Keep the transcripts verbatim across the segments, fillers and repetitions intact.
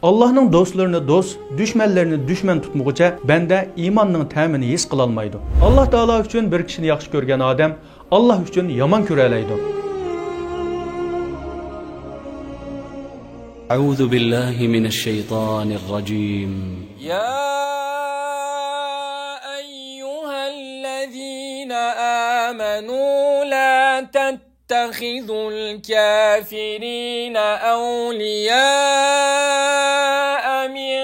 ئاللاھنىڭ دوستلىرىنى دوست، دۈشمەنلىرىنى دۈشمەن تۇتمىغۇچە بەندە ئىماننىڭ تەمىنى ھېس قىلالمايدۇ. ئاللاھ تائالا ئۈچۈن بىر كىشىنى ياخشى كۆرگەن ئادەم ئاللاھ ئۈچۈن يامان كۆرەلەيدۇ. أعوذ بالله من الشيطان الرجيم. يا أيها الذين آمنوا لا تتخذوا الكافرين أولياء من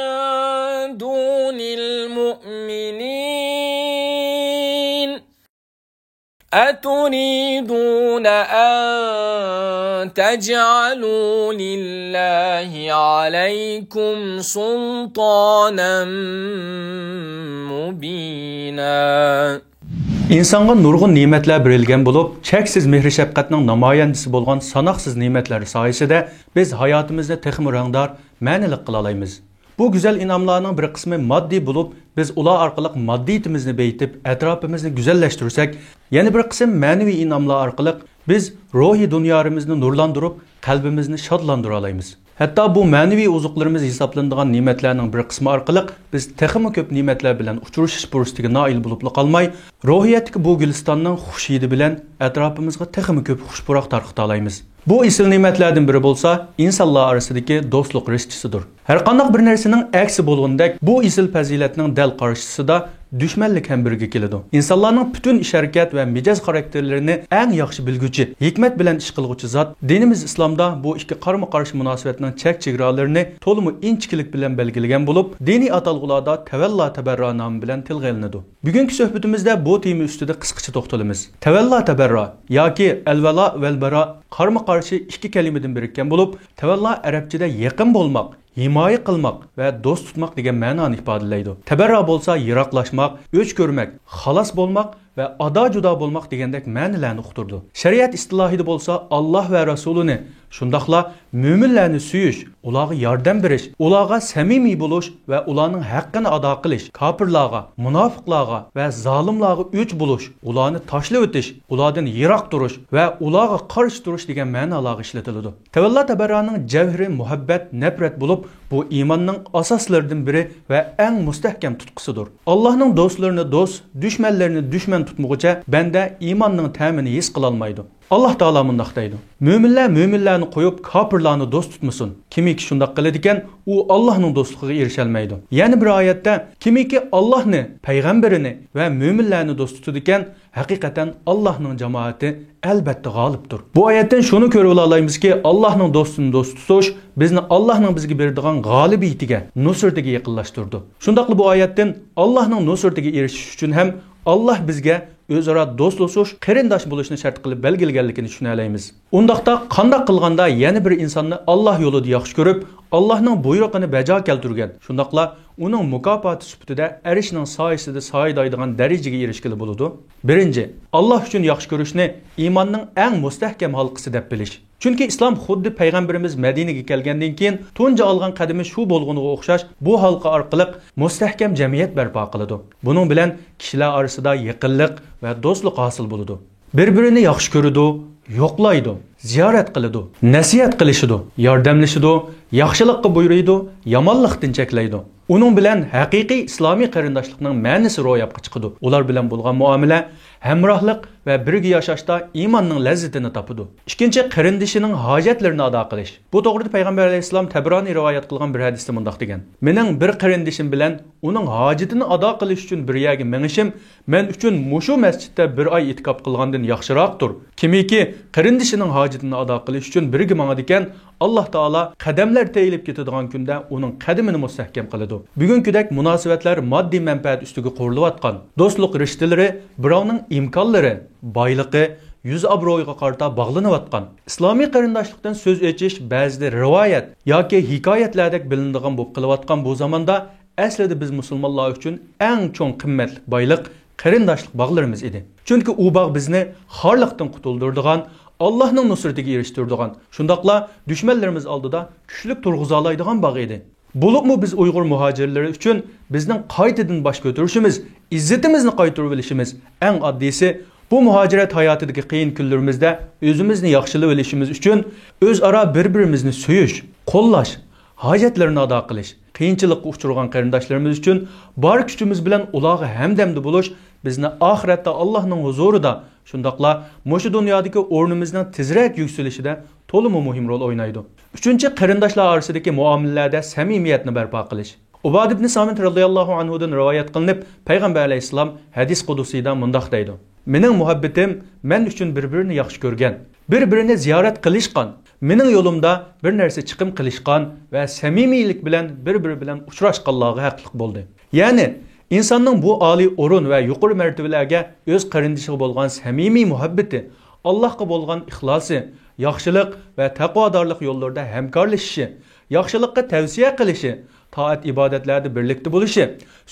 دون المؤمنين أتريدون أن تجعلوا لله عليكم سلطانا مبينا. ئىنسانغا نۇرغۇن نېمەتلەر بېرىلگەن بولۇپ، چەكسىز مېھرى-شەپقەتنىڭ نامايەندىسى بولغان ساناقسىز نېمەتلەر سايىسىدە بىز ھاياتىمىزنى تېخىمۇ رەڭدار، مەنىلىك قىلالايمىز. بۇ گۈزەل ئىنئاملارنىڭ بىر قىسمى ماددىي بولۇپ، بىز ئۇلار ئارقىلىق ماددىيىتىمىزنى بېيىتىپ، ئەتراپىمىزنى گۈزەللەشتۈرسەك، يەنە بىر قىسىم مەنىۋى ئىنئاملار ئارقىلىق بىز روھىي دۇنيارىمىزنى نۇرلاندۇرۇپ، قەلبىمىزنى شادلاندۇرالايمىز. ھەتتا بۇ مەنىۋى ئوزۇقلىرىمىز ھېسابلىنىدىغان نېمەتلەرنىڭ بىر قىسمى ئارقىلىق بىز تېخىمۇ كۆپ نېمەتلەر بىلەن ئۇچرىشىش پۇرسىتىگە نائىل بولۇپلا قالماي، روھىيەتتىكى بۇ گۈلىستاننىڭ خۇش ھىدى بىلەن ئەتراپىمىزغا تېخىمۇ كۆپ خۇش پۇراق تارقىتالايمىز. بۇ ئېسىل نېمەتلەردىن بىرى بولسا ئىنسانلار ئارىسىدىكى دوستلۇق رىشتىسىدۇر. ھەرقانداق بىر نەرسىنىڭ ئەكسى بولغىنىدەك، بۇ ئېسىل پەزىلەتنىڭ دەل قارشىسىدا دۈشمەنلىك ھەم بىرگە كېلىدۇ. ئىنسانلارنىڭ پۈتۈن ئىش-ھەرىكەت ۋە مىجەز خاراكتېرلىرىنى ئەڭ ياخشى بىلگۈچى، ھېكمەت بىلەن ئىش قىلغۇچى زات، دىنىمىز ئىسلامدا بۇ ئىككى قارىمۇ-قارشى مۇناسىۋەتنىڭ چەك-چېگرالىرىنى تولىمۇ ئىنچىكىلىك بىلەن بەلگىلىگەن بولۇپ، دىنىي ئاتالغۇلاردا تەۋەللا تەبەررا نامى بىلەن تىلغا ئېلىنىدۇ. بۈگۈنكى سۆھبىتىمىزدە بۇ تېما ئۈستىدە قىسقىچە توختىلىمىز. تەۋەللا تەبەررا ياكى ئەلۋەلا ۋەلبەرا قارىمۇ-قارشى ئىككى كەلىمىدىن بىرىككەن بولۇپ، تەۋەللا ئەرەبچىدە يېقىن بولماق، ھىمايە قىلماق ۋە دوست تۇتماق دېگەن مەنانى ئىپادىلەيدۇ. تەبەررا بولسا يىراقلاشماق، ئۆچ كۆرمەك، خالاس بولماق ۋە ئادا-جۇدا بولماق دېگەندەك مەنىلەرنى ئۇقتۇرىدۇ. شەرىئەت ئىستىلاھىدا بولسا ئاللاھ ۋە رەسۇلىنى، شۇنداقلا مۆمىنلەرنى سۆيۈش، ئۇلارغا ياردەم بېرىش، ئۇلارغا سەمىمىي بولۇش ۋە ئۇلارنىڭ ھەققىنى ئادا قىلىش، كاپىرلارغا، مۇناپىقلارغا ۋە زالىملارغا ئۆچ بولۇش، ئۇلارنى تاشلىۋېتىش، ئۇلاردىن يىراق تۇرۇش ۋە ئۇلارغا قارشى تۇرۇش دېگەن مەنالارغا ئىشلىتىلىدۇ. تەۋەللا تەبەررانىڭ جەۋھىرى مۇھەببەت، نەپرەت بولۇپ، بۇ ئىماننىڭ ئاساسلىرىدىن بىرى ۋە ئەڭ مۇستەھكەم تۇتقىسىدۇر. ئاللاھنىڭ دوستلىرىنى دوست، دۈشمەنلىرىنى دۈشمەن تۇتمىغۇچە بەندە ئىماننىڭ تەمىنى ھېس قىلالمايدۇ. ئاللاھ تائالا مۇنداق دەيدۇ: مۆمىنلەر مۆمىنلەرنى قويۇپ، كاپىرلارنى دوست تۇتمىسۇن. كىمكى شۇنداق قىلىدىكەن، ئۇ ئاللاھنىڭ دوستلۇقىغا ئېرىشەلمەيدۇ. يەنە بىر ئايەتتە، كىمكى ئاللاھنى، پەيغەمبىرىنى ۋە مۆمىنلەرنى دوست تۇتىدىكەن، ھەقىقەتەن ئاللاھنىڭ جامائىتى ئەلبەتتە غالىبتۇر. بۇ ئايەتتىن شۇنى كۆرۈۋالالايمىزكى، ئاللاھنىڭ دوستىنى دوست تۇتۇش بىزنى ئاللاھنىڭ بىزگە بېرىدىغان غالىبىيىتىگە، نۇسرىتىگە يېقىنلاشتۇرىدۇ. شۇنداقلا بۇ ئايەتتىن ئاللاھنىڭ نۇسرىتىگە ئېرىشىش ئۈچۈن ھەم ئاللاھ بىزگە ئۆزئارا دوستلىشىش، قېرىنداش بولۇشنى شەرت قىلىپ بەلگىلىگەنلىكىنى چۈشىنەلەيمىز. ئۇنداقتا قانداق قىلغاندا يەنە بىر ئىنساننى ئاللاھ يولىدا ياخشى كۆرۈپ، ئاللاھنىڭ بۇيرۇقىنى بەجا كەلتۈرگەن، شۇنداقلا ئۇنىڭ مۇكاپاتى سۈپىتىدە ئەرشنىڭ سايىسىدە سايىدايدىغان دەرىجىگە ئېرىشكىلى بولىدۇ؟ بىرىنچى، ئاللاھ ئۈچۈن ياخشى كۆرۈشنى ئىماننىڭ ئەڭ مۇستەھكەم ھالقىسى دەپ بىلىش. چۈنكى ئىسلام خۇددى پەيغەمبىرىمىز مەدىنىگە كەلگەندىن كېيىن تۇنجى ئالغان قەدىمى شۇ بولغىنىغا ئوخشاش، بۇ ھالقا ئارقىلىق مۇستەھكەم جەمئىيەت بەرپا قىلىدۇ. بۇنىڭ بىلەن كىشىلەر ئارىسىدا يېقىنلىق ۋە دوستلۇق ھاسىل بولىدۇ. بىر-بىرىنى ياخشى كۆرىدۇ، يوقلايدۇ، زىيارەت قىلىدۇ، نەسىھەت قىلىشىدۇ، ياردەملىشىدۇ، ياخشىلىققا بۇيرۇيدۇ، يامانلىقتىن چەكلەيدۇ. ئۇنىڭ بىلەن ھەقىقىي ئىسلامىي قېرىنداشلىقنىڭ مەنىسى روياپقا چىقىدۇ. ئۇلار بىلەن بولغان مۇئامىلە، ھەمراھلىق ۋە بىرگە ياشاشتا ئىماننىڭ لەززىتىنى تاپىدۇ. ئىككىنچى، قېرىندىشىنىڭ ھاجەتلىرىنى ئادا قىلىش. بۇ توغرىدا پەيغەمبەر ئەلەيھىسسالام تەبرانىي رىۋايەت قىلغان بىر ھەدىستە مۇنداق دېگەن: مېنىڭ بىر قېرىندىشىم بىلەن ئۇنىڭ ھاجىتىنى ئادا قىلىش ئۈچۈن بىر يەرگە مېڭىشىم مەن ئۈچۈن مۇشۇ مەسچىتتە بىر ئاي ئېتىكاپ قىلغاندىن ياخشىراقتۇر. كىمكى قېرىندىشىنىڭ ھاجىتىنى ئادا قىلىش ئۈچۈن بىرگە ماڭىدىكەن، ئاللاھ تائالا قەدەملەر تېيىلىپ كېتىدىغان كۈندە ئۇنىڭ قەدىمىنى مۇستەھكەم قىلىدۇ. بۈگۈنكىدەك مۇناسىۋەتلەر ماددىي مەنپەئەت ئۈستىگە قۇرۇلۇۋاتقان، دوستلۇق رىشتىلىرى بىراۋنىڭ ئىمكانلىرى، بايلىقى، يۈز-ئابرۇيىغا قارىتا باغلىنىۋاتقان. ئىسلامىي قېرىنداشلىقتىن سۆز ئېچىش بەزىدە رىۋايەت ياكى ھېكايەتلەردەك بىلىنىدىغان بولۇپ قېلىۋاتقان بۇ زاماندا، ئەسلىدە بىز مۇسۇلمانلار ئۈچۈن ئەڭ چوڭ قىممەتلىك بايلىق قېرىنداشلىق باغلىرىمىز ئىدى. چۈنكى ئۇ باغ بىزنى خارلىقتىن قۇتۇلدۇرىدىغان، ئاللاھنىڭ نۇسرىتىگە ئېرىشتۈرىدىغان، شۇنداقلا دۈشمەنلىرىمىز ئالدىدا كۈچلۈك تۇرغۇزالايدىغان باغ ئىدى. بولۇپمۇ بىز ئۇيغۇر مۇھاجىرلىرى ئۈچۈن بىزنىڭ قايتىدىن باش كۆتۈرۈشىمىز، ئىززىتىمىزنى قايتۇرۇۋېلىشىمىز، ئەڭ ئاددىيسى، بۇ مۇھاجىرەت ھاياتىدىكى قىيىن كۈنلىرىمىزدە ئۆزىمىزنى ياخشىلىۋېلىشىمىز ئۈچۈن ئۆزئارا بىر-بىرىمىزنى سۆيۈش، قوللاش، ھاجەتلىرىنى ئادا قىلىش، قىيىنچىلىققا ئۇچرىغان قېرىنداشلىرىمىز ئۈچۈن بار كۈچىمىز بىلەن ئۇلارغا ھەمدەمدە بولۇش بىزنى ئاخىرەتتە ئاللاھنىڭ ھۇزۇرىدا، شۇنداقلا مۇشۇ دۇنيادىكى ئورنىمىزنىڭ تېزرەك يۈكسىلىشىدە تولىمۇ مۇھىم رول ئوينايدۇ. ئۈچىنچى، قېرىنداشلار ئارىسىدىكى مۇئامىلىلەردە سەمىمىيەتنى بەرپا قىلىش. ئۇبادە ئىبنى سامىت رەزىياللاھۇ ئەنھۇدىن رىۋايەت قىلىنىپ، پەيغەمبەر ئەلەيھىسسالام ھەدىس قۇدسىيدا مۇنداق دەيدۇ: «مېنىڭ مۇھەببىتىم مەن ئۈچۈن بىر-بىرىنى ياخشى كۆرگەن، بىر-بىرىنى زىيارەت قىلىشقان، مېنىڭ يولۇمدا بىر نەرسە چىقىم قىلىشقان ۋە سەمىمىيلىك بىلەن بىر-بىرى بىلەن ئۇچراشقانلارغا ھەقلىق بولدى.» يەنى، ئىنساننىڭ بۇ ئالىي ئورۇن ۋە يۇقىرى مەرتىۋىلەرگە ئۆز قېرىندىشىغا بولغان سەمىمىي مۇھەببىتى، ئاللاھقا بولغان ئىخلاسى، ياخشىلىق ۋە تەقۋادارلىق يوللىرىدا ھەمكارلىشىشى، ياخشىلىققا تەۋسىيە قىلىشى، تائەت-ئىبادەتلەردە بىرلىكتە بولۇشى،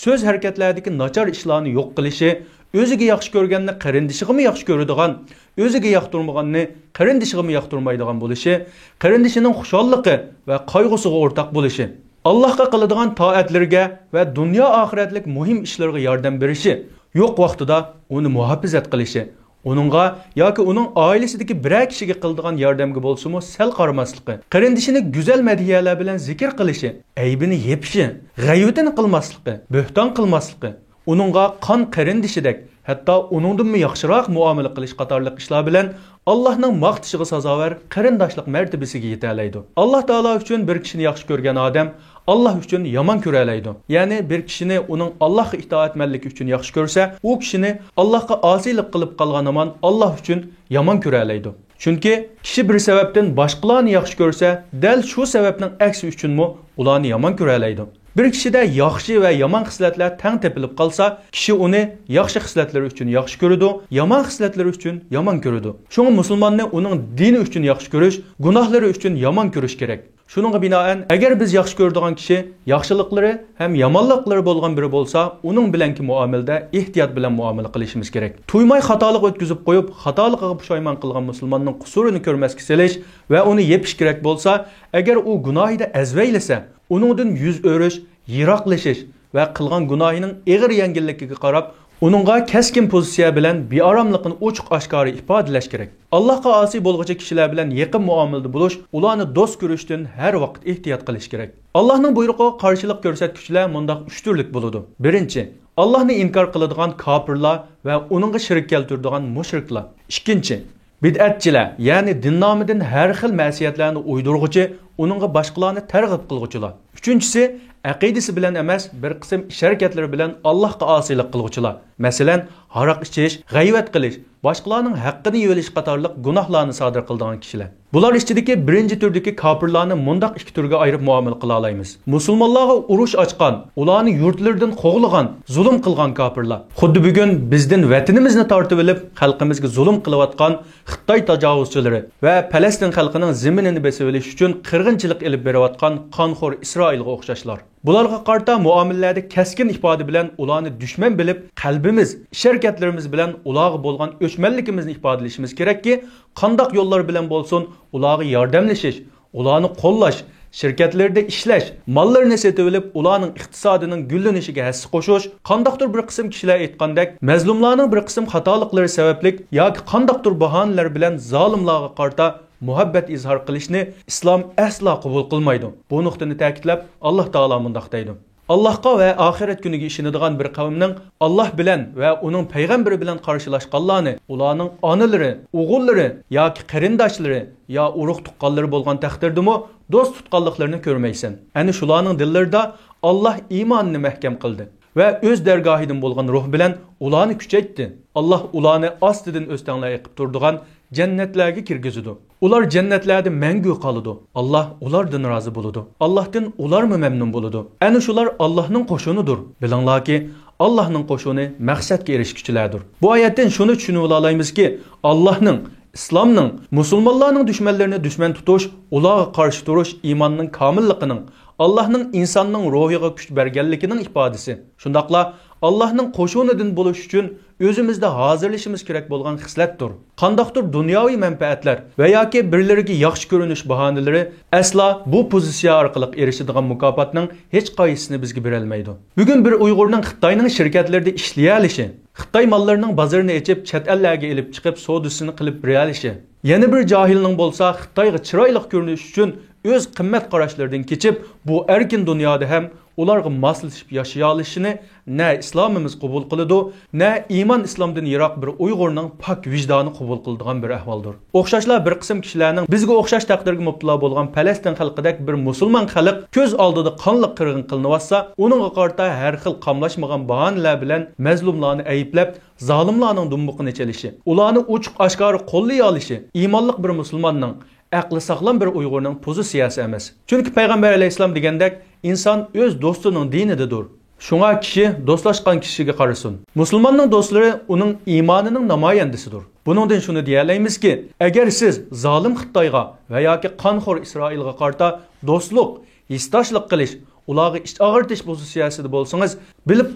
سۆز-ھەرىكەتلەردىكى ناچار ئىشلارنى يوق قىلىشى، ئۆزىگە ياخشى كۆرگەننى قېرىندىشىغىمۇ ياخشى كۆرىدىغان، ئۆزىگە ياقتۇرمىغاننى قېرىندىشىغىمۇ ياقتۇرمايدىغان بولۇشى، قېرىندىشىنىڭ خۇشاللىقى ۋە قايغۇسىغا ئورتاق بولۇشى، ئاللاھقا قىلىدىغان تائەتلىرىگە ۋە دۇنيا ئاخىرەتلىك مۇھىم ئىشلىرىغا ياردەم بېرىشى، يوق ۋاقتىدا ئۇنى مۇھاپىزەت قىلىشى، ئۇنىڭغا ياكى ئۇنىڭ ئائىلىسىدىكى بىرەر كىشىگە قىلىدىغان ياردەمگە بولسىمۇ سەل قارىماسلىقى، قېرىندىشىنى گۈزەل مەدھىيەلەر بىلەن زىكىر قىلىشى، ئەيىبىنى يېپىشى، غەيۋىتىنى قىلماسلىقى، بۆھتان قىلماسلىقى، ئۇنىڭغا قان قېرىندىشىدەك، ھەتتا ئۇنىڭدىنمۇ ياخشىراق مۇئامىلە قىلىش قاتارلىق ئىشلار بىلەن ئاللاھنىڭ ماختىشىغا سازاۋەر قېرىنداشلىق مەرتىۋىسىگە يېتەلەيدۇ. ئاللاھ تائالا ئۈچۈن بىر كىشىنى ياخشى كۆرگەن ئادەم ئاللاھ ئۈچۈن يامان كۆرەلەيدۇ. يەنى بىر كىشىنى ئۇنىڭ ئاللاھقا ئىتائەتمەنلىكى ئۈچۈن ياخشى كۆرسە، ئۇ كىشىنى ئاللاھقا ئاسىيلىق قىلىپ قالغان ھامان ئاللاھ ئۈچۈن يامان كۆرەلەيدۇ. چۈنكى كىشى بىر سەۋەبتىن باشقىلارنى ياخشى كۆرسە، دەل شۇ سەۋەبنىڭ ئەكسى ئۈچۈنمۇ ئۇلارنى يامان كۆرەلەيدۇ. بىر كىشىدە ياخشى ۋە يامان خىسلەتلەر تەڭ تېپىلىپ قالسا، كىشى ئۇنى ياخشى خىسلەتلىرى ئۈچۈن ياخشى كۆرىدۇ، يامان خىسلەتلىرى ئۈچۈن يامان كۆرىدۇ. شۇڭا مۇسۇلماننى ئۇنىڭ دىنى ئۈچۈن ياخشى كۆرۈش، گۇناھلىرى ئۈچۈن يامان كۆرۈش كېرەك. شۇنىڭغا بىنائەن، ئەگەر بىز ياخشى كۆرىدىغان كىشى ياخشىلىقلىرى ھەم يامانلىقلىرى بولغان بىرى بولسا، ئۇنىڭ بىلەنكى مۇئامىلىدە ئېھتىيات بىلەن مۇئامىلە قىلىشىمىز كېرەك. تۇيماي خاتالىق ئۆتكۈزۈپ قويۇپ، خاتالىقىغا پۇشايمان قىلغان مۇسۇلماننىڭ قۇسۇرىنى كۆرمەسكە سېلىش ۋە ئۇنى يېپىش كېرەك بولسا، ئەگەر ئۇ گۇناھىدا ئەزۋەيلىسە، ئۇنىڭدىن يۈز ئۆرۈش، يىراقلىشىش ۋە قىلغان گۇناھىنىڭ ئېغىر يەڭگىللىكىگە قاراپ، ئۇنىڭغا كەسكىن پوزىتسىيە بىلەن بىئاراملىقىنى ئوچۇق-ئاشكارا ئىپادىلەش كېرەك. ئاللاھقا ئاسىي بولغۇچى كىشىلەر بىلەن يېقىن مۇئامىلىدە بولۇش، ئۇلارنى دوست كۆرۈشتىن ھەر ۋاقىت ئېھتىيات قىلىش كېرەك. ئاللاھنىڭ بۇيرۇقىغا قارشىلىق كۆرسەتكۈچىلەر مۇنداق ئۈچ تۈرلۈك بولىدۇ. بىرىنچى، ئاللاھنى ئىنكار قىلىدىغان كاپىرلار ۋە ئۇنىڭغا شېرىك كەلتۈرىدىغان مۇشرىكلار. ئىككىنچى، بىدئەتچىلەر، يەنى دىن نامىدىن ھەر خىل مەسىيەتلەرنى ئويدۇرغۇچى، ئۇنىڭغا باشقىلارنى تەرغىب قىلغۇچىلار. ئۈچىنچىسى، ئەقىدىسى بىلەن ئەمەس، بىر قىسىم ئىش-ھەرىكەتلىرى بىلەن ئاللاھقا ئاسىيلىق قىلغۇچىلار. مەسىلەن، ھاراق ئىچىش، غەيۋەت قىلىش، باشقىلارنىڭ ھەققىنى يېۋېلىش قاتارلىق گۇناھلارنى سادىر قىلىدىغان كىشىلەر. بۇلار ئىچىدىكى بىرىنچى تۈردىكى كاپىرلارنى مۇنداق ئىككى تۈرگە ئايرىپ مۇئامىلە قىلالايمىز. مۇسۇلمانلارغا ئۇرۇش ئاچقان، ئۇلارنى يۇرتلىرىدىن قوغلىغان، زۇلۇم قىلغان كاپىرلار. خۇددى بۈگۈن بىزدىن ۋەتىنىمىزنى تارتىۋېلىپ، خەلقىمىزگە زۇلۇم قىلىۋاتقان خىتاي تاجاۋۇزچىلىرى ۋە پەلەستىن خەلقىنىڭ زېمىنىنى بېسىۋېلىش ئۈچۈن قىرغىنچىلىق ئېلىپ بېرىۋاتقان قانخور ئىسرائىلغا ئوخشاشلار. بۇلارغا قارىتا مۇئامىلىلەردە كەسكىن ئىپادە بىلەن ئۇلارنى دۈشمەن بىلىپ، قەلبىمىز، ئىش-ھەرىكەتلىرىمىز بىلەن ئۇلارغا بولغان ئۆچمەنلىكىمىزنى ئىپادىلىشىمىز كېرەككى، قانداق يوللار بىلەن بولسۇن، ئۇلارغا ياردەملىشىش، ئۇلارنى قوللاش، شىركەتلىرىدە ئىشلەش، ماللىرىنى سېتىۋېلىپ، ئۇلارنىڭ ئىقتىسادىنىڭ گۈللىنىشىگە ھەسسە قوشۇش، قانداقتۇر بىر قىسىم كىشىلەر ئېيتقاندەك، مەزلۇملارنىڭ بىر قىسىم خاتالىقلىرى سەۋەبلىك ياكى قانداقتۇر باھانىلەر بىلەن زالىملارغا قارىتا مۇھەببەت ئىزھار قىلىشنى ئىسلام ئەسلا قوبۇل قىلمايدۇ. بۇ نۇقتىنى تەكىتلەپ، ئاللاھ تائالا مۇنداق دەيدۇ: «ئاللاھقا ۋە ئاخىرەت كۈنىگە ئىشىنىدىغان بىر قەۋمنىڭ ئاللاھ بىلەن ۋە ئۇنىڭ پەيغەمبىرى بىلەن قارشىلاشقانلارنى ئۇلارنىڭ ئانىلىرى، ئوغۇللىرى ياكى قېرىنداشلىرى يا ئۇرۇق-تۇغقانلىرى بولغان تەقدىردىمۇ دوست تۇتقانلىقلىرىنى كۆرمەيسەن. ئەنە شۇلارنىڭ دىللىرىدا ئاللاھ ئىمانىنى مەھكەم قىلدى ۋە ئۆز دەرگاھىدىن بولغان روھ بىلەن ئۇلارنى كۈچەيتتى. ئاللاھ ئۇلارنى ئاستىدىن ئۆستەڭلەر ئېقىپ تۇرىدىغان جەننەتلەرگە كىرگۈزىدۇ. ئۇلار جەننەتلەردە مەڭگۈ قالىدۇ. ئاللاھ ئۇلاردىن رازى بولىدۇ. ئاللاھتىن ئۇلارمۇ مەمنۇن بولىدۇ. ئەنە شۇلار ئاللاھنىڭ قوشۇنىدۇر. بىلىڭلاركى، ئاللاھنىڭ قوشۇنى مەقسەتكە ئېرىشكۈچىلەردۇر.» بۇ ئايەتتىن شۇنى چۈشىنىۋالالايمىزكى، ئاللاھنىڭ، ئىسلامنىڭ، مۇسۇلمانلارنىڭ دۈشمەنلىرىنى دۈشمەن تۇتۇش، ئۇلارغا قارشى تۇرۇش ئىماننىڭ كامىللىقىنىڭ، ئاللاھنىڭ ئىنساننىڭ روھىغا كۈچ بەرگەنلىكىنىڭ ئىپادىسى. شۇنداقلا ئاللاھنىڭ قوشۇنىدىن بولۇش ئۈچۈن ئۆزىمىزدە ھازىرلىشىمىز كېرەك بولغان خىسلەتتۇر. قانداقتۇر دۇنياۋى مەنپەئەتلەر ۋە ياكى بىرلىرىگە ياخشى كۆرۈنۈش باھانىلىرى ئەسلا بۇ پوزىتسىيە ئارقىلىق ئېرىشىدىغان مۇكاپاتنىڭ ھېچقايسىسىنى بىزگە بېرەلمەيدۇ. بۈگۈن بىر ئۇيغۇرنىڭ خىتاينىڭ شىركەتلىرىدە ئىشلىيەلىشى، خىتاي ماللىرىنىڭ بازىرىنى ئېچىپ، چەت ئەللەرگە ئېلىپ چىقىپ سودىسىنى قىلىپ بېرەلىشى، يەنە بىر جاھىلنىڭ بولسا خىتايغا چىرايلىق كۆرۈنۈش ئۈچۈن ئۆز قىممەت قاراشلىرىدىن كېچىپ، بۇ ئەركىن دۇنيادا ھەم ئۇلارغا ماسلىشىپ ياشىيالىشىنى نە ئىسلامىمىز قوبۇل قىلىدۇ، نە ئىمان ئىسلامدىن يىراق بىر ئۇيغۇرنىڭ پاك ۋىجدانى قوبۇل قىلىدىغان بىر ئەھۋالدۇر. ئوخشاشلا بىر قىسىم كىشىلەرنىڭ بىزگە ئوخشاش تەقدىرگە مۇپتىلا بولغان پەلەستىن خەلقىدەك بىر مۇسۇلمان خەلق كۆز ئالدىدا قانلىق قىرغىن قىلىنىۋاتسا، ئۇنىڭغا قارىتا ھەر خىل قاملاشمىغان باھانىلەر بىلەن مەزلۇملارنى ئەيىبلەپ، زالىملارنىڭ دۇمبىقىنى چېلىشى، ئۇلارنى ئوچۇق-ئاشكارا قوللىيالىشى ئىمانلىق بىر مۇسۇلماننىڭ، ئەقلى ساغلام بىر ئۇيغۇرنىڭ پوزىتسىيەسى ئەمەس. چۈنكى پەيغەمبەر ئەلەيھىسسالام دېگەندەك، ئىنسان ئۆز دوستىنىڭ دىنىدىدۇر. شۇڭا كىشى دوستلاشقان كىشىگە قارىسۇن. مۇسۇلماننىڭ دوستلىرى ئۇنىڭ ئىمانىنىڭ نامايەندىسىدۇر. بۇنىڭدىن شۇنى دېيەلەيمىزكى، ئەگەر سىز زالىم خىتايغا ۋە ياكى قانخور ئىسرائىلغا قارىتا دوستلۇق، ھېسداشلىق قىلىش، ئۇلارغا ئىچ ئاغرىتىش پوزىتسىيەسىدە بولسىڭىز، بىلىپ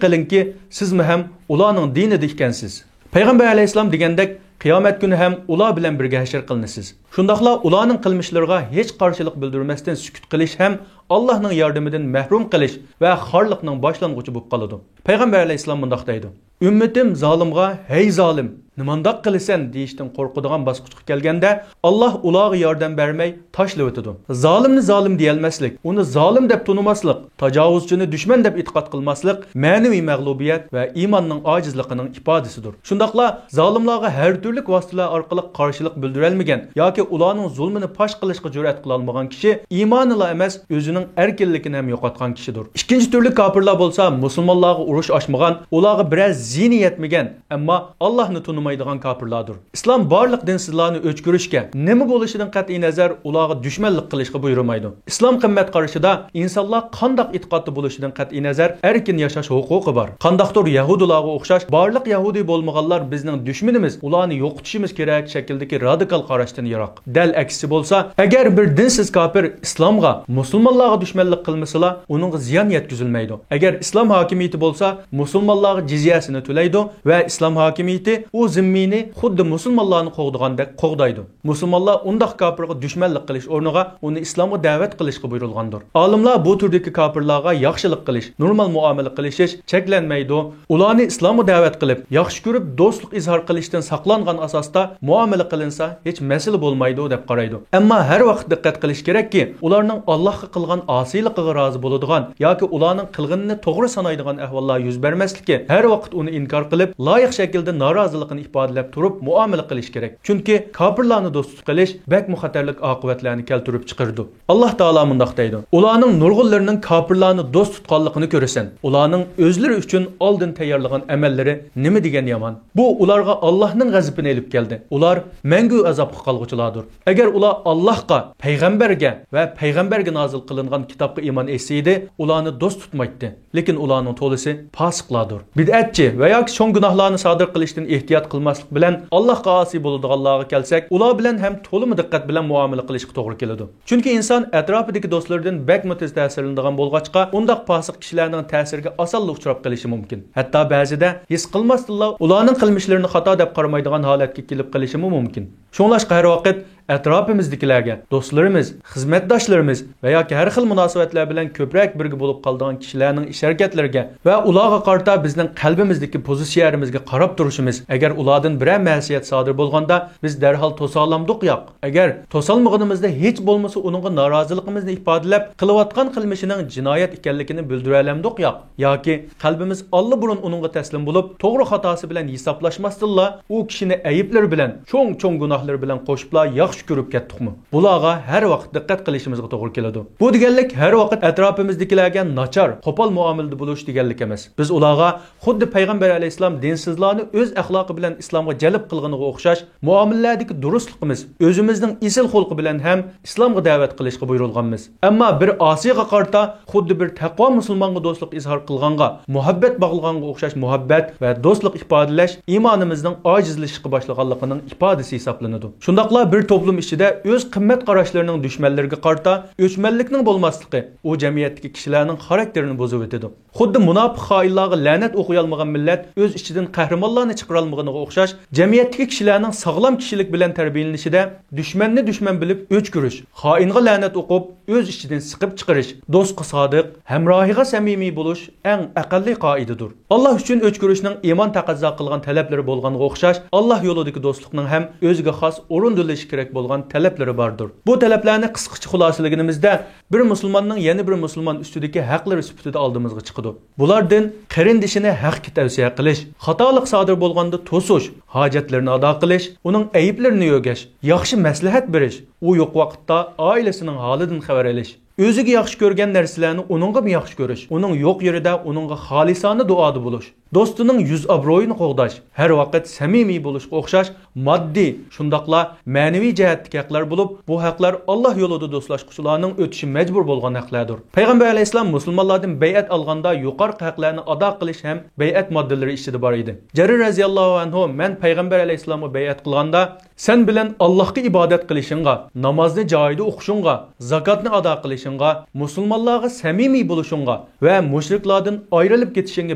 قېلىڭكى، سىزمۇ ھەم ئۇلارنىڭ دىنىدا ئىكەنسىز. پەيغەمبەر ئەلەيھىسسالام دېگەندەك، قىيامەت كۈنى ھەم ئۇلار بىلەن بىرگە ھەشر قىلىنىسىز. شۇنداقلا ئۇلارنىڭ قىلمىشلىرىغا ھېچ قارشىلىق بىلدۈرمەستىن سۈكۈت قىلىش ھەم ئاللاھنىڭ ياردىمىدىن مەھرۇم قىلىش ۋە خارلىقنىڭ باشلانغۇچى بولۇپ قالىدۇ. پەيغەمبەر ئەلەيھىسسالام مۇنداق دەيدۇ، ئۈممىتىم زالىمغا، ھەي زالىم، نېمانداق قىلىسەن دېيىشتىن قورقىدىغان باسقۇچقا كەلگەندە، ئاللاھ ئۇلارغا ياردەم بەرمەي تاشلىۋېتىدۇ. زالىمنى زالىم دېيەلمەسلىك، ئۇنى زالىم دەپ تونۇماسلىق، تاجاۋۇزچىنى دۈشمەن دەپ ئېتىقاد قىلماسلىق مەنىۋى مەغلۇبىيەت ۋە ئىماننىڭ ئاجىزلىقىنىڭ ئىپادىسىدۇر. شۇنداقلا زالىملارغا ھەر تۈرلۈك ۋاسىتىلەر ئارقىلىق قارشىلىق بىلدۈرەلمىگەن ياكى ئۇلارنىڭ زۇلمىنى پاش قىلىشقا جۈرئەت قىلالمىغان كىشى ئىمانىلا ئەمەس، ئۆزىنىڭ ئەركىنلىكىنى ھەم يوقاتقان كىشىدۇر. ئىككىنچى تۈرلۈك كاپىرلار بولسا مۇسۇلمانلارغا ئۇرۇش ئاچمىغان، ئۇلارغا بىرەر زىيىنى يەتمىگەن، ئەمما ئاللاھنى تونۇمايدىغان كاپىرلاردۇر. ئىسلام بارلىق دىنسىزلارنى ئۆچ كۆرۈشكە، نېمە بولۇشىدىن قەتئىينەزەر، ئۇلارغا دۈشمەنلىك قىلىشقا بۇيرۇمايدۇ. ئىسلام قىممەت قارىشىدا ئىنسانلار قانداق ئېتىقادتا بولۇشىدىن قەتئىينەزەر، ئەركىن ياشاش ھوقۇقى بار. قانداقتۇر يەھۇدىيلارغا ئوخشاش، بارلىق يەھۇدىي بولمىغانلار بىزنىڭ دۈشمىنىمىز، ئۇلارنى يوقىتىشىمىز كېرەك شەكىلدىكى رادىكال قاراشتىن يىراق. دەل ئەكسىچە بولسا، ئەگەر بىر دىنسىز كاپىر ئىسلامغا، مۇسۇلمانلارغا دۈشمەنلىك قىلمىسىلا، ئۇنىڭغا زىيان يەتكۈزۈلمەيدۇ. ئەگەر ئىسلام ھاكىمىيىتى بولسا، مۇسۇلمانلارغا جىزيەسىنى تۆلەيدۇ ۋە ئىسلام ھاكىمىيىتى ئۇ زىممىينى خۇددى مۇسۇلمانلارنى قوغدىغاندەك قوغدايدۇ. مۇسۇلمانلار ئۇنداق كاپىرغا دۈشمەنلىك قىلىش ئورنىغا ئۇنى ئىسلامغا دەۋەت قىلىشقا بۇيرۇلغاندۇر. ئالىملار بۇ تۈردىكى كاپىرلارغا ياخشىلىق قىلىش، نورمال مۇئامىلە قىلىشىش چەكلەنمەيدۇ. ئۇلارنى ئىسلامغا دەۋەت قىلىپ، ياخشى كۆرۈپ دوستلۇق ئىزھار قىلىشتىن ساقلانغان ئاساستا مۇئامىلە قىلىنسا ھېچ مەسىلە بولمايدۇ دەپ قارايدۇ. ئەمما ھەر ۋاقىت دىققەت قىلىش كېرەككى، ئۇلارنىڭ ئاللاھقا قىلغان ئاسىيلىقىغا رازى بولىدىغان ياكى ئۇلارنىڭ قىلغىنىنى توغرا سانايدىغان ئەھۋاللار يۈز بەرمەسلىكى، ھەر ۋاقىت ئۇنى ئىنكار قىلىپ، لايىق شەكىلدە نارازىلىقىنى ئىپادىلەپ تۇرۇپ مۇئامىلە قىلىش كېرەك. چۈنكى كاپىرلارنى دوست تۇتۇپ قېلىش بەكمۇ خەتەرلىك ئاقىۋەتلەرنى كەلتۈرۈپ چىقىرىدۇ. ئاللاھ تائالا مۇنداق دەيدۇ، ئۇلارنىڭ نۇرغۇنلىرىنىڭ كاپىرلارنى دوست تۇتقانلىقىنى كۆرىسەن. ئۇلارنىڭ ئۆزلىرى ئۈچۈن ئالدىن تەييارلىغان ئەمەللىرى نېمە دېگەن يامان. بۇ ئۇلارغا ئاللاھنىڭ غەزىپىنى ئېلىپ كەلدى. ئۇلار مەڭگۈ ئازابقا قالغۇچىلاردۇر. ئەگەر ئۇلار ئاللاھقا، پەيغەمبەرگە ۋە پەيغەمبەرگە نازىل قىلىنغان كىتابقا ئىمان ئېيتسا ئىدى، ئۇلارنى دوست تۇتمايتتى. لېكىن ئۇلارنىڭ تولىسى پاسىقلاردۇر. بىدئەتچى ۋە ياكى چوڭ گۇناھلارنى سادىر قىلىشتىن ئېھتىيات قىلماسلىق بىلەن ئاللاھقا ئاسىي بولىدىغانلارغا كەلسەك، ئۇلار بىلەن ھەم تولىمۇ دىققەت بىلەن مۇئامىلە قىلىشقا توغرا كېلىدۇ. چۈنكى ئىنسان ئەتراپىدىكى دوستلىرىدىن بەكمۇ تېز تەسىرلىنىدىغان بولغاچقا، ئۇنداق پاسىق كىشىلەرنىڭ تەسىرىگە ئاسانلا ئۇچراپ قېلىشى مۇمكىن. ھەتتا بەزىدە ھېس قىلماستىنلا ئۇلارنىڭ قىلمىشلىرىنى خاتا دەپ قارىمايدىغان ھالەتكە كېلىپ قېلىشىمۇ مۇمكىن. شۇڭلاشقا ھەر ۋاقىت ئەتراپىمىزدىكىلەرگە، دوستلىرىمىز، خىزمەتداشلىرىمىز ۋە ياكى ھەر خىل مۇناسىۋەتلەر بىلەن كۆپرەك بىرگە بولۇپ قالىدىغان كىشىلەرنىڭ ئىش-ھەرىكەتلىرىگە ۋە ئۇلارغا قارىتا بىزنىڭ قەلبىمىزدىكى پوزىتسىيەمىزگە قاراپ تۇرۇشىمىز، ئەگەر ئۇلاردىن بىرەر مەسىيەت سادىر بولغاندا، بىز دەرھال توسالامدۇق ياق؟ ئەگەر توسالمىغىنىمىزدا، ھېچ بولمىسا ئۇنىڭغا نارازىلىقىمىزنى ئىپادىلەپ، قىلىۋاتقان قىلمىشىنىڭ جىنايەت ئىكەنلىكىنى بىلدۈرەلەمدۇق ياق؟ ياكى قەلبىمىز ئاللىبۇرۇن ئۇنىڭغا تەسلىم بولۇپ، توغرا خاتاسى بىلەن ھېسابلاشماستىنلا، ئۇ كىشىنى ئەيىبلىرى بىلەن، چوڭ-چوڭ گۇناھلىرى بىلەن قوشۇپلا ياخشى كۆرۈپ كەتتۇقمۇ؟ بۇلارغا ھەر ۋاقىت دىققەت قىلىشىمىزغا توغرا كېلىدۇ. بۇ دېگەنلىك ھەر ۋاقىت ئەتراپىمىزدىكىلەرگە ناچار، قوپال مۇئامىلىدە بولۇش دېگەنلىك ئەمەس. بىز ئۇلارغا خۇددى پەيغەمبەر ئەلەيھىسسالام دىنسىزلارنى ئۆز ئەخلاقى بىلەن ئىسلامغا جەلپ قىلغىنىغا ئوخشاش مۇئامىلىلەردىكى دۇرۇسلۇقىمىز، ئۆزىمىزنىڭ ئېسىل خۇلقى بىلەن ھەم ئىسلامغا دەۋەت قىلىشقا بۇيرۇلغانمىز. ئەمما بىر ئاسىيغا قارىتا خۇددى بىر تەقۋا مۇسۇلمانغا دوستلۇق ئىزھار قىلغانغا، مۇھەببەت باغلىغانغا ئوخشاش مۇھەببەت ۋە دوستلۇق ئىپادىلەش ئىمانىمىزنىڭ ئاجىزلىشىشقا باشلىغانلىقىنىڭ ئىپادىسى ھېسابلىنىدۇ. شۇنداقلا بىر توپلۇم ئىچىدە ئۆز قىممەت قاراشلىرىنىڭ دۈشمەنلىرىگە قارىتا ئۆچمەنلىكنىڭ بولماسلىقى ئۇ جەمئىيەتتىكى كىشىلەرنىڭ خاراكتېرىنى بۇزۇۋېتىدۇ. خۇددى مۇناپىق خائىنلارغا لەنەت ئوقۇيالمىغان مىللەت ئۆز ئىچىدىن قەھرىمانلارنى چىقىرالمىغىنىغا ئوخشاش، جەمئىيەتتىكى كىشىلەرنىڭ ساغلام كىشىلىك بىلەن تەربىيەلىنىشىدە دۈشمەننى دۈشمەن بىلىپ ئۆچ كۆرۈش، خائىنغا لەنەت ئوقۇپ، ئۆز ئىچىدىن سىقىپ چىقىرىش، دوستقا سادىق، ھەمراھىغا سەمىمىي بولۇش ئەڭ ئەقەللىي قائىدىدۇر. ئاللا ئۈچۈن ئۆچ كۆرۈشنىڭ ئىمان تەقەززا قىلغان تەلەپلىرى بولغانغا ئوخشاش، ئاللا يولىدىكى دوستلۇقنىڭ ھەم ئۆزىگە خاس ئورۇندىلىشى كېرەك بولغان تەلەپلىرى باردۇر. بۇ تەلەپلەرنى قىسقىچە خۇلاسىلىگىنىمىزدە، بىر مۇسۇلماننىڭ يەنە بىر مۇسۇلمان ئۈستىدىكى ھەقلىرى سۈپىتىدە ئالدىمىزغا چىقىدۇ. بۇلاردىن قېرىندىشىنى ھەققە تەۋسىيە قىلىش، خاتالىق سادىر بولغاندا توسۇش، ھاجەتلىرىنى ئادا قىلىش، ئۇنىڭ ئەيىبلىرىنى يۆگەش، ياخشى مەسلىھەت بېرىش، ئۇ يوق ۋاقىتتا ئائىلىسىنىڭ ھالىدىن خەۋەر ئېلىش، ئۆزىگە ياخشى كۆرگەن نەرسىلەرنى ئۇنىڭغىمۇ ياخشى كۆرۈش، ئۇنىڭ يوق يېرىدە ئۇنىڭغا خالىسانە دۇئادا بولۇش، دوستىنىڭ يۈز ئابرۇيىنى قوغداش، ھەر ۋاقىت سەمىمىي بولۇشقا ئوخشاش ماددىي، شۇنداقلا مەنىۋى جەھەتتىكى ھەقلەر بولۇپ، بۇ ھەقلەر ئاللا يولىدا دوستلاشقۇچىلارنىڭ ئۆتۈشى مەجبۇر بولغان ھەقلەردۇر. پەيغەمبەر ئەلەيھىسسالام مۇسۇلمانلاردىن بەيئەت ئالغاندا يۇقىرىقى ھەقلەرنى ئادا قىلىش ھەم بەيئەت ماددىلىرى ئىچىدە بار ئىدى. جەرىر رەزىياللاھۇ ئەنھۇ، مەن پەيغەمبەر ئەلەيھىسسالامغا بەيئەت قىلغاندا، سەن بىلەن ئاللاھقا ئىبادەت قىلىشىڭغا، نامازنى جايىدا ئوقۇشۇڭغا، زاكاتنى ئادا قىلىشىڭغا، مۇسۇلمانلارغا سەمىمىي بولۇشۇڭغا ۋە مۇشرىكلاردىن ئايرىلىپ كېتىشىڭگە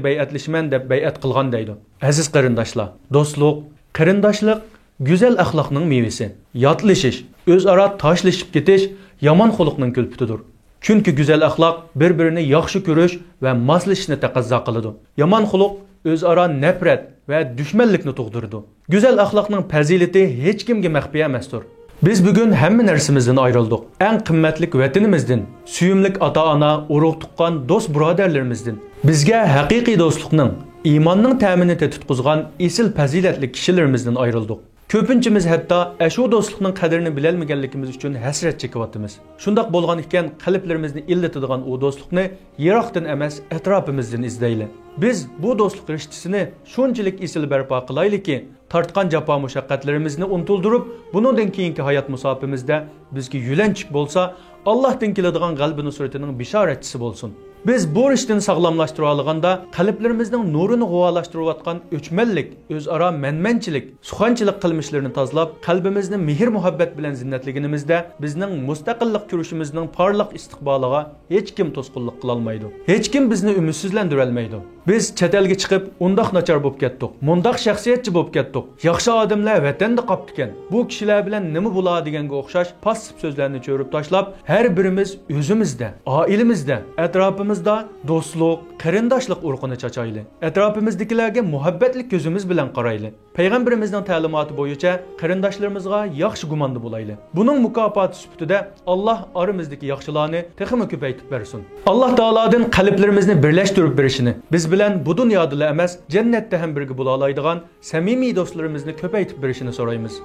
بەيئەتلىشىمەن دەپ بەيئەت قىلغان دەيدۇ. ئەزىز قېرىنداشلار، دوستلۇق، قېرىنداشلىق گۈزەل ئەخلاقنىڭ مېۋىسى. ياتلىشىش، ئۆزئارا تاشلىشىپ كېتىش يامان خۇلقنىڭ كۈلپىتىدۇر. چۈنكى گۈزەل ئەخلاق بىر-بىرىنى ياخشى كۆرۈش ۋە ماسلىشىشنى تەقەززا قىلىدۇ. يامان خۇلق ئۆزئارا نەپرەت ۋە دۈشمەنلىكنى تۇغدۇرىدۇ. گۈزەل ئەخلاقنىڭ پەزىلىتى ھېچكىمگە مەخپىي ئەمەستۇر. بىز بۈگۈن ھەممە نەرسىمىزدىن ئايرىلدۇق. ئەڭ قىممەتلىك ۋەتىنىمىزدىن، سۆيۈملۈك ئاتا-ئانا، ئۇرۇق-تۇغقان، دوست-بۇرادەرلىرىمىزدىن، بىزگە ھەقىقىي دوستلۇقنىڭ، ئىماننىڭ تەمىنى تېتىتقۇزغان ئېسىل پەزىلەتلىك كىشىلىرىمىزدىن ئايرىلدۇق. كۆپىنچىمىز ھەتتا ئەشۇ دوستلۇقنىڭ قەدرىنى بىلەلمىگەنلىكىمىز ئۈچۈن ھەسرەت چېكىۋاتىمىز. شۇنداق بولغان ئىكەن، قەلبلىرىمىزنى ئىللىتىدىغان ئۇ دوستلۇقنى يىراقتىن ئەمەس، ئەتراپىمىزدىن ئىزدەيلى. بىز بۇ دوستلۇق رىشتىسىنى شۇنچىلىك ئېسىل بەرپا قىلايلىكى، تارتقان جاپا-مۇشەققەتلىرىمىزنى ئۇنتۇلدۇرۇپ، بۇنىڭدىن كېيىنكى ھايات مۇساپىمىزدە بىزگە يۆلەنچۈك بولسا، ئاللاھتىن كېلىدىغان غەلىبە نۇسرىتىنىڭ بىشارەتچىسى بولسۇن. بىز بۇ رىشتىنى ساغلاملاشتۇرالىغاندا، قەلبلىرىمىزنىڭ نۇرىنى غۇۋالاشتۇرۇۋاتقان ئۆچمەنلىك، ئۆزئارا مەنمەنچىلىك، سۇخەنچىلىك قىلمىشلىرىنى تازىلاپ، قەلبىمىزنى مېھىر-مۇھەببەت بىلەن زىننەتلىگىنىمىزدە، بىزنىڭ مۇستەقىللىق كۈرىشىمىزنىڭ پارلاق ئىستىقبالىغا ھېچكىم توسقۇنلۇق قىلالمايدۇ. ھېچكىم بىزنى ئۈمىدسىزلەندۈرەلمەيدۇ. بىز چەت ئەلگە چىقىپ، ئۇنداق ناچار بولۇپ كەتتۇق، مۇنداق شەخسىيەتچى بولۇپ كەتتۇق، ياخشى ئادەملەر ۋەتەندە قاپتىكەن، بۇ كىشىلەر بىلەن نېمە بولا دېگەنگە ئوخشاش پاسسىپ سۆزلەرنى چۆرۈپ تاشلاپ، ھەر بىرىمىز ئۆزىمىزدە، ئائىلىمىزدە، ئەتراپىمىزدا دوستلۇق، قېرىنداشلىق ئۇرۇقىنى چاچايلى. ئەتراپىمىزدىكىلەرگە مۇھەببەتلىك كۆزىمىز بىلەن قارايلى. پەيغەمبىرىمىزنىڭ تەلىماتى بويىچە قېرىنداشلىرىمىزغا ياخشى گۇماندا بولايلى. بۇنىڭ مۇكاپاتى سۈپىتىدە ئاللاھ ئارىمىزدىكى ياخشىلارنى تېخىمۇ كۆپەيتىپ بەرسۇن. ئاللاھ تائالادىن قەلبلىرىمىزنى بىرلەشتۈرۈپ بېرىشىنى، بىز بىلەن بۇ دۇنيادىلا ئەمەس، جەننەتتە ھەم بىرگە بولالايدىغان سەمىمىي دوستلىرىمىزنى كۆپەيتىپ بېرىشىنى سورايمىز.